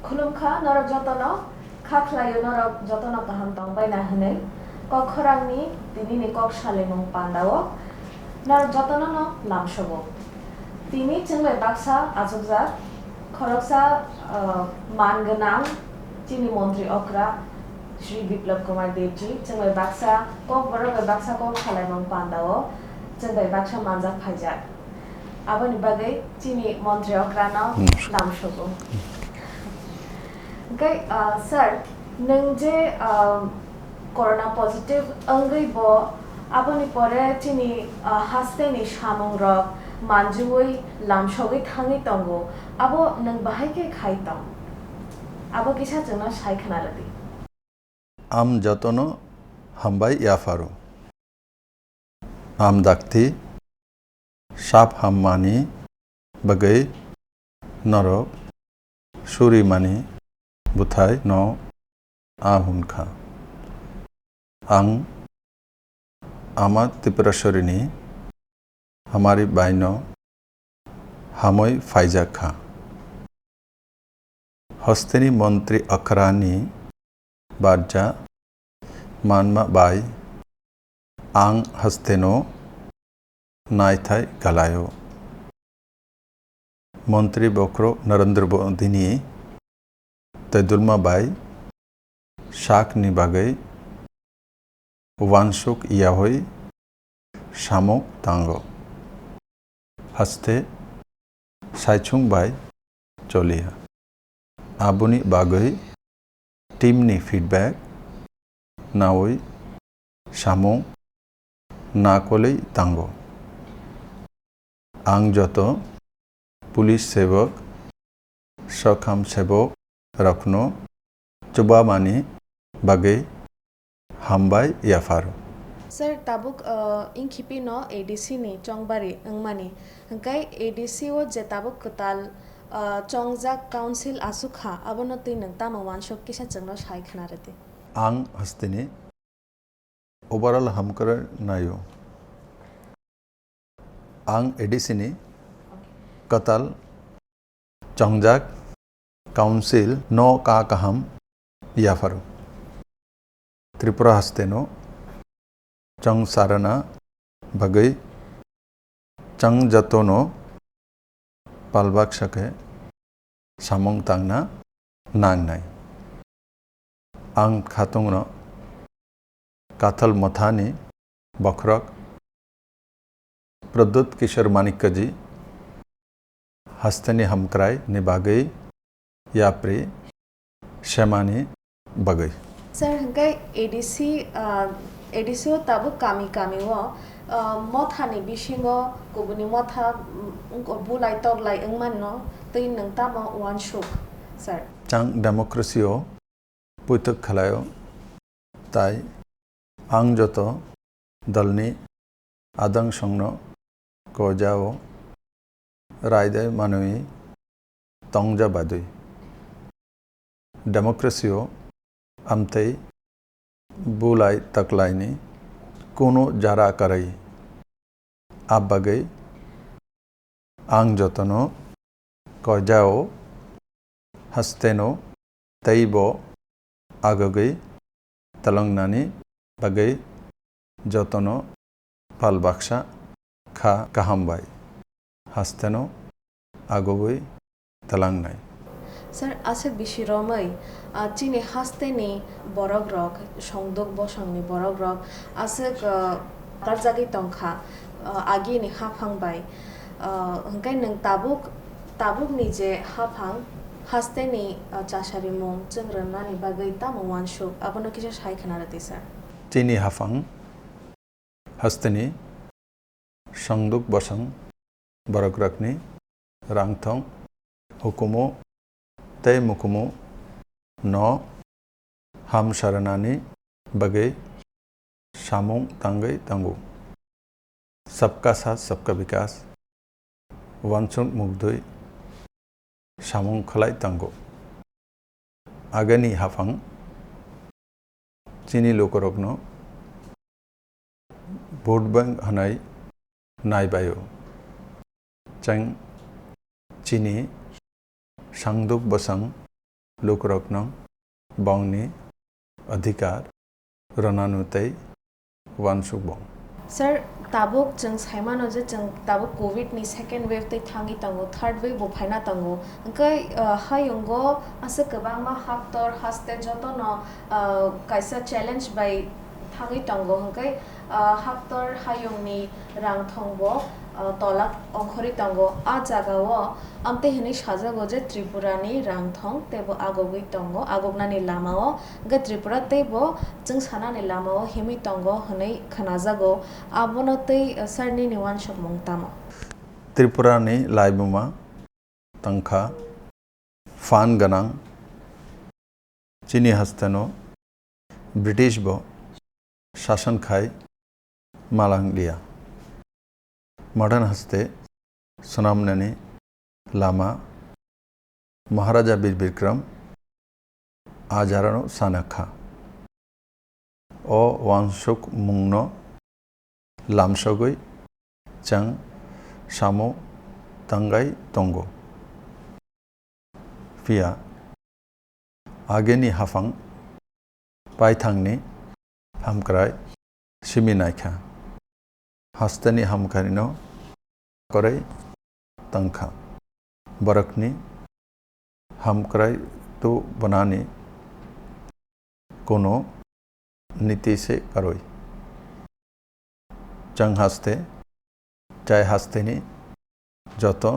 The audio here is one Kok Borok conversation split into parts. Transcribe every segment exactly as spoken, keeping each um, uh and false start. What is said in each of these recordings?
Khulumkha norok jotono, kha khlaio norok jotono kaham tongbaina hwnwi. Kok khorangni tinini kok salaimung pandao norok jotono no lamsogo. Tini chwng bai baksa achukjak, khoroksa, ah, man gwnang chini montri okra Shri Biplab Kumar Debji, chwng bai baksa kok borok bai baksa kok salaimung pandao chwng bai baksa manjak phaijak. Aboni bagwi chini montri okrano Hmm. lamsogo. Hwnkhe, ah, sir, nwng je, ah, corona positive wngwi bo aboni pore chini, ah, hasteni samungrok manjui lamsogwi thangwi tongo, abo nwng bahai khe khai tong? Abo kisa chwngno sai khna rwdi. Ang jotono hambai yapharo. Ang dakti sap hammani bagwi norok surimani bwthai no a hwn kha. Ang Ama Tripuraswarini hamari baino hamwi phaijak kha. Hosteni montri okrani barja manma bai ang hosteno naithai galaio. Montri bokhorok Narendra Modini tei dulma bai sakni bagwi uansuk yaui samung tango. Haste saichung bai choliya. Aboni bagwi team ni feedback naui samung nakolwi tango. Ang joto police sebok, sokham sebok rokno chubamani bagwi hambai yapharo. Sir, tabuk, uh, ingkhipi no A D C ni chongbari wngmani, hwnkhe A D C o je tabuk kwtal, uh, chongjak council aswk kha, abono twi nwng tamo uansuk kisa chwngno sai khna rwdi. Ang hasteni overall hamkrai naio. Ang A D C ni kwtal chongjak council no ka kaham yapharo. Tripura haste no chong sarana bagwi chang jotono palbak sakhe samung tangna nangnai. Ang khatungno Kathal Mothani bokhorok Pradyut Kishore Manikya ji hasteni hamkrai ni bagwi yapri semani bagwi. Sir, hwnkhe A D C, ah, A D C o tabuk kami kami o, ah, mothani bisingo kubuni motha, mm, wngkha bulai toklai wngmano twi nwng tamo uansuk, sir? Chang democracy o puitok khlaio, tai ang joto dalni adangsongno kojao raidai manwi tongja badwi. Democracy o amtwi bulai taklaini kunu jara kwrwi. Abagwi ang jotono kojao hasteno teibo agogwi twlangnani bagwi jotono pal baksa kha kaham bai hasteno agogwi twlangnai. Sir, aswk bisi romwi, ah, chini hasteni borokrok, songduk bosongni borokrok aswk, ah, karjagwi tongkha, ah, agini haphang bai. Ah, hwnkhe nwng tabuk, tabukni je haphang hasteni, ah, chasarimung chwng rwnani bagwi tamo uansuk, abono kisa sai khna rwdi, sir. Chini haphang hasteni songduk bosong borokrakni rangthong, hukumu tei mukumu no hamsaranani bagwi samung tangwi tongo. Sabka Saath Sabka Vikas uansuk mukdwi samung khlai tongo. Agini haphang chini lukurokno vote bank hwnwi naibaio. Chwng chini sangduk bwsang lukurokno bongni adhikar rwnanu tei uansukbong. Sir, tabuk chwng saimano je chwng tabuk covid ni second wave tei thangwi tongo, third wave bo phaina tongo. Hwnkhe, ah, hayungo aswk kwbangma haktor haste jotono, ah, kaisa challenge bai thangwi tongo. Hwnkhe, ah, haktor hayungni rangthongbo, ah, tolak ongkhorwi tongo. A jagao amtwi hwnwi sajago je Tripurani rangthong teibo agogwi tongo, agoknani lamao. Hwnkhe Tripura teibo chwng sanani lamao himwi tongo hwnwi khwnajago. Abono tei, ah, sir nini uansukmung tamo? Tripurani laibuma tangkha phan gwnang. Chini hasteno British bo sasan khai malang liya. Modern haste swnamnani lama Maharaja Bir Bikram ajarano sanakha. O uansukmungno lamsogwi chwng samo tangwi tongo. Phiya ageni haphang paithangni hamkrai simi naikha. Hasteni hamkrai no kwrwi tangkha. Borokni hamkrai tu bwnani kuno niti se karwi. Chwng haste, chai hasteni joto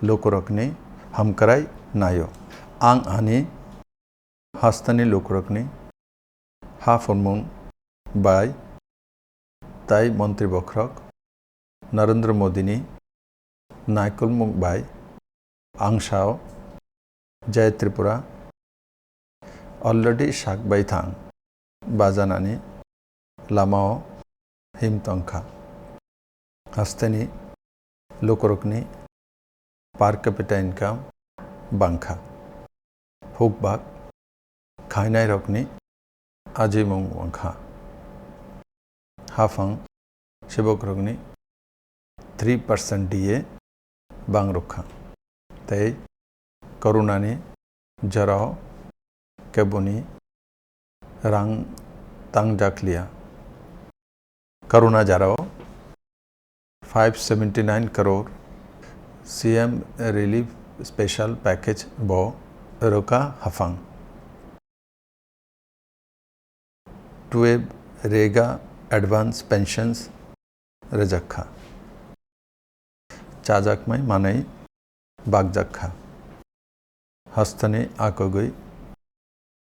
lukurokni hamkrai naio. Ang ani hasteni lukurokni haphurmung bai tai montri bokhorok Narendra Modini naikolmung bai ang sao, Jai Tripura already sak bai thang bajanani lamao him tongkha. Hasteni lukurokni per capita income bangkha. Hukbak khainairokni ajimung wngkha. Haphang sebokrokni three percent D A bangrwkha. Tei corona ni jorao keboni rang tangjakliya. Corona jorao five seventy nine crore C M relief special package bo rwkha haphang. Twelve rega advance pensions rwjakha. Chajakmai manwi bakjakha. Hasteni akogwi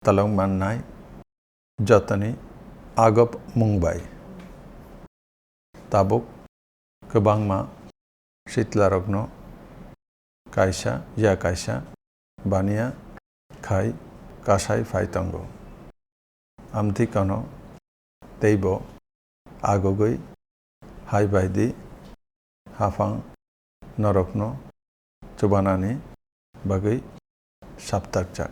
talong mannai jotoni agop mung bai. Tabuk kwbangma sitlarokno kaisa ya kaisa baniya khai kasai phai tongo. Amtwi kano teibo agogwi hai bai di haphang norokno chubanani bagwi saptakjak.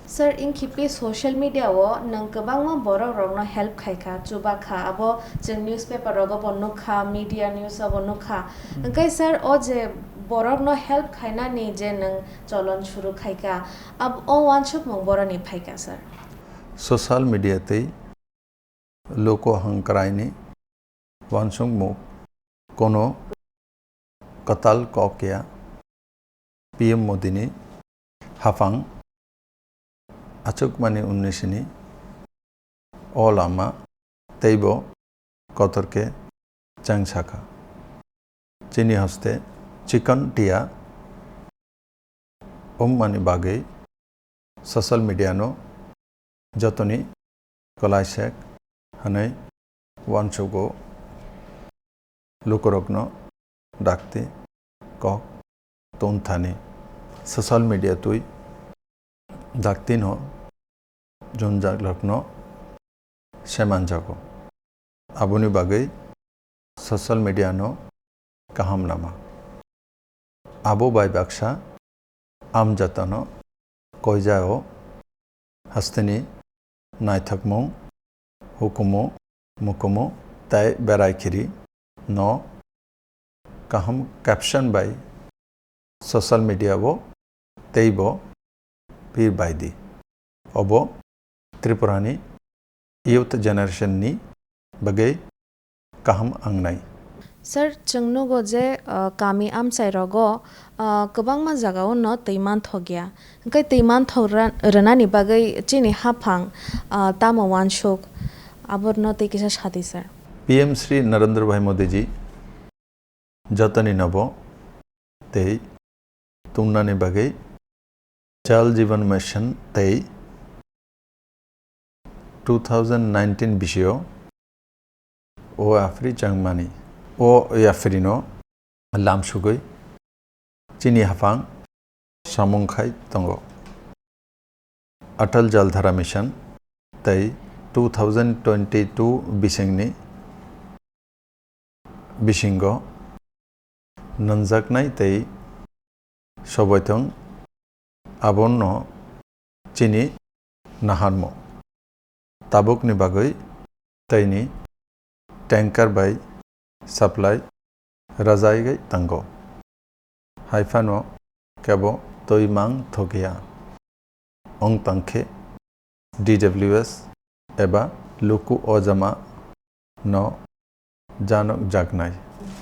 Sir, inkhipi social media o nwng kwbangma borok rokno help khaikha, chubakha, abo chwng newspaper rogo bo nukha, media news o bo nukha. Hwnkhe sir, o je borokno help khainani je nwng cholon suru khaikha, ab-, o uansukmung boroni phaikha sir? Social media tei luku hangkraini uansukmung kono kwtal kok ya. P M Modini haphang achukmani unnisini o lama teibo kotor khe cheng sakha. Chini haste chikon tiya wngmani bagwi social media no jotoni kwlaisek hwnwi uansugo lukurokno dakti kok tongthani. Social media twi daktino jwnjakrokno semanjago. Aboni bagwi social media no kaham nama. Abo bai baksa amjatano koijao hasteni naithokmung, hukumu, mukumu tei berai khiri no kaham caption bai social media o teibo Pir Baidi. Obo Tripurani youth generation ni bagwi kaham wngnai. Sir, chwng nugo je, uh, kami amchai rogo, uh, kwbangma jagao no twi manthok ya. Hwnkhe twi manthok ra-, rwnani bagwi chini haphang, uh, tamo uansuk, aborno twi kisa sadi, sir. P M Shri Narendra Bhai Modi ji jotoni nobo tei tungnani bagwi Jal Jeevan Mission tei two thousand nineteen bisio o yaphri changmani, o yaphri no lam sugwi chini haphang samung khai tongo. Atal Jal Dhara Mission tei two thousand twenty-two bisingni bisingo nwnjaknai tei soboitong abono chini naharmo. Tabukni bagwi teini tanker bai supply rajaiwi tango. Haiphano kebo twi mang thokya. Wng tangkhe D W S eba luku ojama no janok jaknai.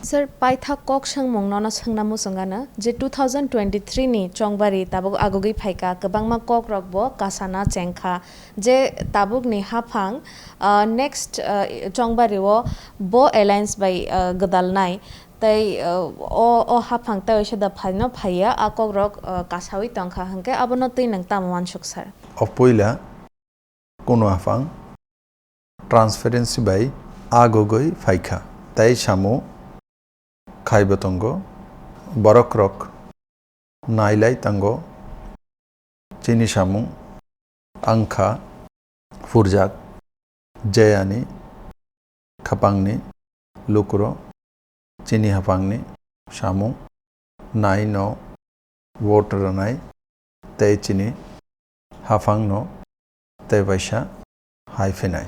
Sir, paithak kok swngmung nono swngna muchungano je two thousand twenty-three ni chongbari tabuk agugwi phaikha, kwbangma kok rok bo kasana chengkha je tabuk ni haphang, ah, next, ah, chongbari o bo alliance bai, ah, gwdalnai. Tei, uh, o, o haphang tei waisa da phaino phaiya, a kokrok, uh, kasawi tongkha hwnkhe abono twi nwng tamo uansuk, sir? O puila kunu haphang transparency bai agugwi phaikha tei samung khaibo tongo. Borokrok nailai tango chini samung wngkha phurjak jeyani khapangni lukuro chini haphangni samung naino vote rwnai tei chini haphangno tei waisa hai phinai.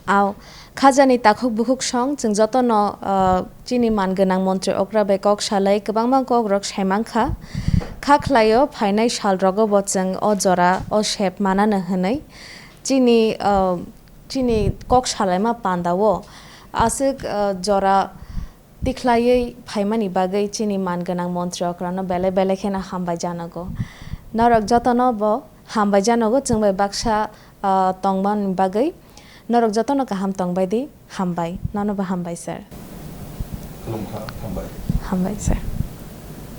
Ao, khajani takhuk bukhuk song chwng jotono, ah, chini man gwnang montri okra bai kok salai kwbangma kok rok sai mankha. Kha khlaio phainai sal rogo bo chwng o jora o sep manano hwnwi. Chini, ah, chini kok salaima pandao aswk, ah, jora tikhlaiwi phaimani bagwi chini man gwnang montri okrano belai belai kheno hambai janogo. Norok jotono bo hambai janogo, chwng bai baksa, ah, tongmani bagwi. Norok jotono kaham tongbai di, hambai. Nono bo hambai, sir. Khulumkha, hambai. Hambai, sir.